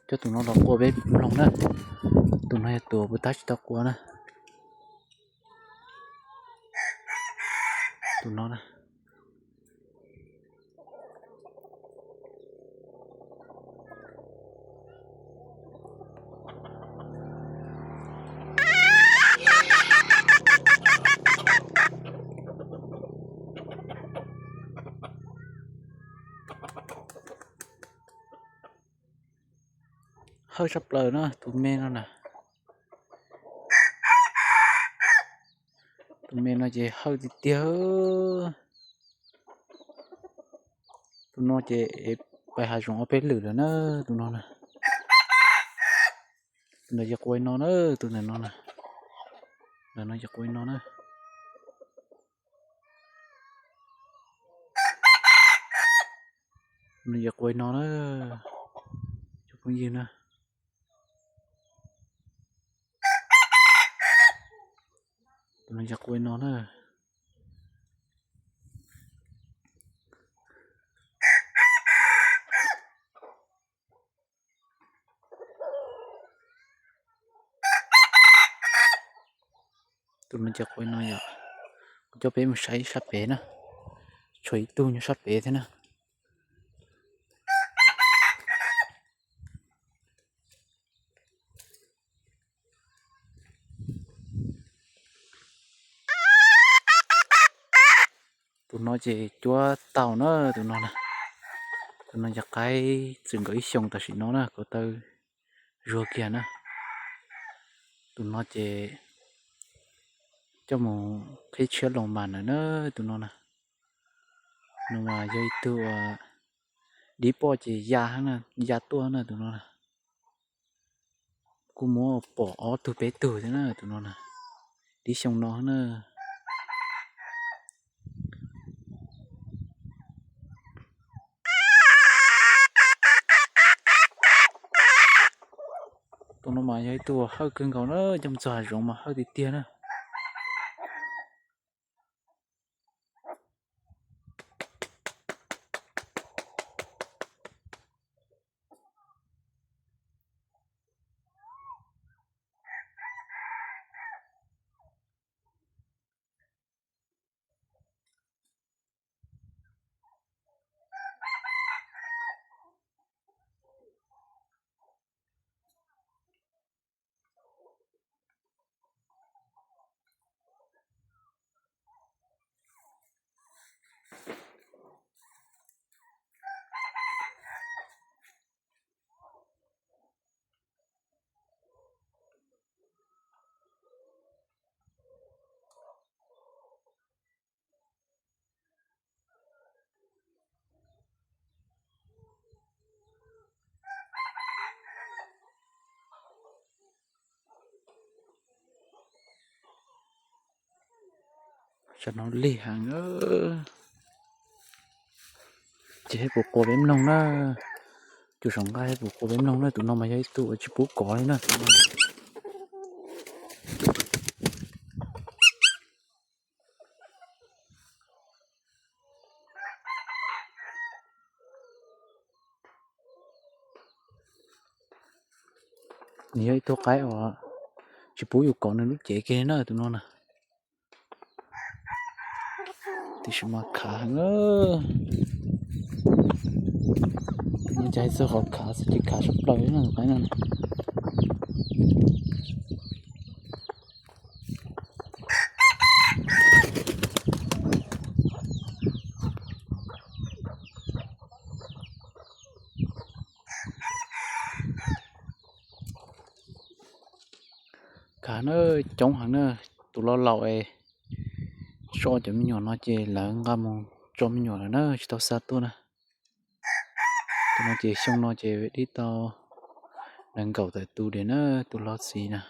Coj tus no los qua peb mloog na. Tus no yog tus puas tab tsis tau qua na. Tus no na. Hawj sab plaws na tus me no na. Tus me no ces hawj tiag tiag. Tus no ces pais hav zoov ob peb lwm lawm na, tus no na. Tus ntawd ces qua no na, tus ntawm no na. Ntawm no ces qua no na. Tus no ces qua no na, cov phooj ywg na. Tus no ces qua no na. Tus no ces qua no yom. Kuv coj peb mus saib sab pem na. Tshuav ib tug nyob sab pem thiab na. Tus no ces cuab tau na, tus no na. Tus no ces qaib txwm nkaus ib xyoos tam sim no na, ko taw zuag kiag na. Tus no ces coj mus qhib tshiab los mas lawm na, tus no na. Nws mas yog ib tug dib poj ces ya, ya tuaj na tus no na. Kuj muab pom ob tug peb tug thiab na tus no na. Dib xyoo no na. Tus no mas yog ib tug hawj kawg nkaus na, coj mus txog hav zoov mas hawj tiag tiag na. Tam no lig heev. Ces haj puas qua peb mloog na. Tus saum nqaj haj puas qua peb mloog na, tus no mas yog ib tug uas tsis pub kov li na. Nws yog ib tug qaib uas tsis pub yus kov nws lub cev kiag li na tus no na. Tiam sis mas khav heev. Ua cas txog qhov khav xwb ces khav sab plaws li na tus qaib no na. Khav na, coob heev na. Tus laus laus es tso cov me nyuam no ces lawv nqa mus tso me nyuam lawm na, tsis tau xa tuaj na. Tus no ces xyoo no ces dib tau nees nkaum tawm tus diam na, tus laus txiv na.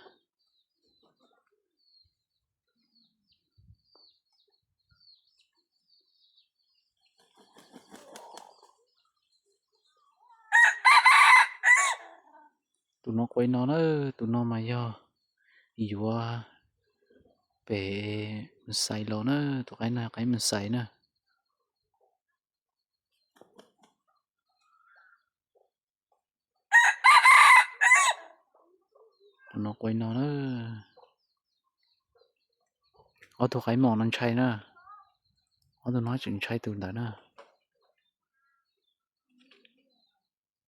Tus no qua no na, tus no mas yog yuav pem Xais los na, tus qaib no qaib Xais na. No qua no na. Ob tug qaib mom no ntshai na. Ob tug no tseem ntshai tus ntawd na.